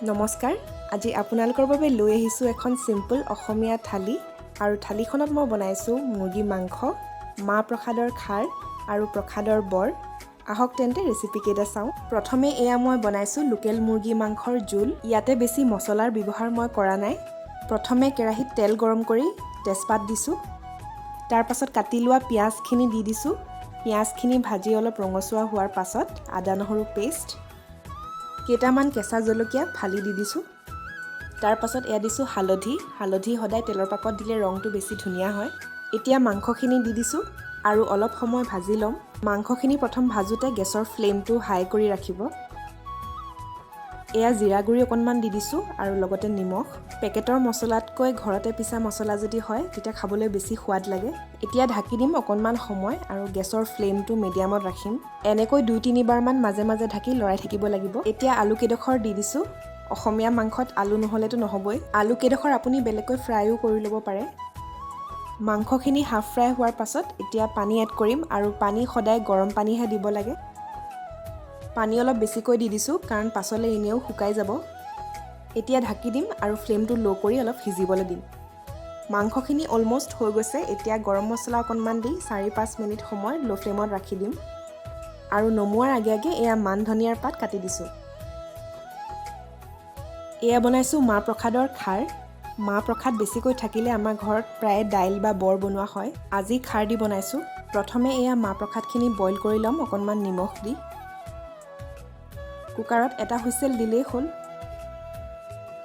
নমস্কাৰ, আজি আপোনালোকৰ বাবে লৈ আহিছোঁ এখন চিম্পল অসমীয়া থালি আৰু থালিখনত মই বনাইছোঁ মুৰ্গী মাংস, মাহ প্ৰসাদৰ খাৰ আৰু প্ৰসাদৰ বৰ। আহক তেন্তে, ৰেচিপিকেইটা চাওঁ। প্ৰথমে এয়া মই বনাইছোঁ লোকেল মুৰ্গী মাংসৰ জোল। ইয়াতে বেছি মছলাৰ ব্যৱহাৰ মই কৰা নাই। প্ৰথমে কেৰাহীত তেল গৰম কৰি তেজপাত দিছোঁ। তাৰ পাছত কাটি লোৱা পিঁয়াজখিনি দি দিছোঁ। পিঁয়াজখিনি ভাজি অলপ ৰঙচুৱা হোৱাৰ পাছত আদা নহৰু পেষ্ট, কেইটামান কেঁচা জলকীয়া ফালি দি দিছোঁ। তাৰ পাছত এয়া দিছোঁ হালধি। হালধি সদায় তেলৰ পাকত দিলে ৰংটো বেছি ধুনীয়া হয়। এতিয়া মাংসখিনি দি দিছোঁ আৰু অলপ সময় ভাজি ল'ম। মাংসখিনি প্ৰথম ভাজোঁতে গেছৰ ফ্লেমটো হাই কৰি ৰাখিব। এয়া জিৰা গুড়ি অকণমান দি দিছোঁ আৰু লগতে নিমখ। পেকেটৰ মছলাতকৈ ঘৰতে পিছা মছলা যদি হয়, তেতিয়া খাবলৈ বেছি সোৱাদ লাগে। এতিয়া ঢাকি দিম অকণমান সময় আৰু গেছৰ ফ্লেমটো মিডিয়ামত ৰাখিম। এনেকৈ দুই তিনিবাৰমান মাজে মাজে ঢাকি লৰাই থাকিব লাগিব। এতিয়া আলু কেইডোখৰ দি দিছোঁ। অসমীয়া মাংসত আলু নহ'লেতো নহ'বই। আলু কেইডোখৰ আপুনি বেলেগকৈ ফ্ৰাইও কৰি ল'ব পাৰে। মাংসখিনি হাফ ফ্ৰাই হোৱাৰ পাছত এতিয়া পানী এড কৰিম আৰু পানী সদায় গৰম পানীহে দিব লাগে। পানী অলপ বেছিকৈ দি দিছোঁ, কাৰণ পাছলৈ এনেও শুকাই যাব। এতিয়া ঢাকি দিম আৰু ফ্লেমটো ল' কৰি অলপ সিজিবলৈ দিম। মাংসখিনি অলমষ্ট হৈ গৈছে। এতিয়া গৰম মছলা অকণমান দি 4-5 মিনিট সময় ল' ফ্লেমত ৰাখি দিম আৰু নমোৱাৰ আগে আগে এয়া মান ধনিয়াৰ পাত কাটি দিছোঁ। এয়া বনাইছোঁ মাহ প্ৰসাদৰ খাৰ। মাহ প্ৰসাদ বেছিকৈ থাকিলে আমাৰ ঘৰত প্ৰায়ে দাইল বা বৰ বনোৱা হয়। আজি খাৰ দি বনাইছোঁ। প্ৰথমে এয়া মাহ প্ৰসাদখিনি বইল কৰি ল'ম অকণমান নিমখ দি। কুকাৰত এটা হুইচেল দিলেই হ'ল।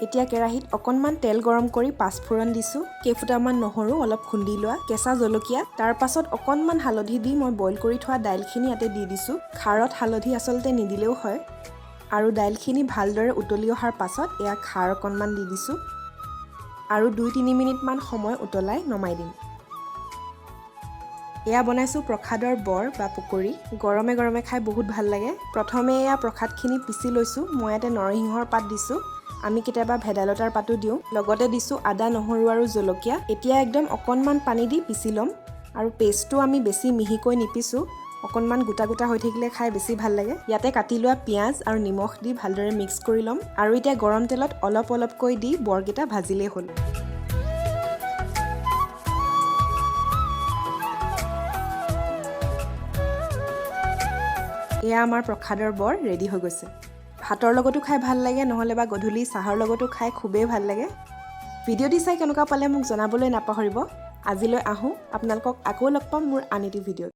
এতিয়া কেৰাহীত অকণমান তেল গৰম কৰি পাঁচফোৰণ দিছোঁ, কেইফুটামান নহৰু অলপ খুন্দি লোৱা, কেঁচা জলকীয়া। তাৰ পাছত অকণমান হালধি দি মই বইল কৰি থোৱা দাইলখিনি ইয়াতে দি দিছোঁ। খাৰত হালধি আচলতে নিদিলেও হয়। আৰু দাইলখিনি ভালদৰে উতলি অহাৰ পাছত এয়া খাৰ অকণমান দি দিছোঁ আৰু 2-3 মিনিটমান সময় উতলাই নমাই দিম। এয়া বনাইছোঁ প্ৰসাদৰ বৰ বা পকৰি। গৰমে গৰমে খাই বহুত ভাল লাগে। প্ৰথমে এয়া প্ৰসাদখিনি পিচি লৈছোঁ। মই ইয়াতে নৰসিংহৰ পাত দিছোঁ। আমি কেতিয়াবা ভেদাইলতাৰ পাতো দিওঁ। লগতে দিছোঁ আদা, নহৰু আৰু জলকীয়া। এতিয়া একদম অকণমান পানী দি পিচি ল'ম আৰু পেষ্টটো আমি বেছি মিহিকৈ নিপিছোঁ। অকণমান গোটা গোটা হৈ থাকিলে খাই বেছি ভাল লাগে। ইয়াতে কাটি লোৱা পিঁয়াজ আৰু নিমখ দি ভালদৰে মিক্স কৰি ল'ম আৰু এতিয়া গৰম তেলত অলপ অলপকৈ দি বৰকেইটা ভাজিলেই হ'ল। এয়া আমাৰ প্ৰসাদৰ বৰ ৰেডি হৈ গৈছে। ভাতৰ লগতো খাই ভাল লাগে, নহ'লে বা গধূলি চাহৰ লগতো খাই খুবেই ভাল লাগে। ভিডিঅ'টি চাই কেনেকুৱা পালে মোক জনাবলৈ নাপাহৰিব। আজিলৈ আহোঁ, আপোনালোকক আকৌ লগ পাম মোৰ আন এটি ভিডিঅ'ত।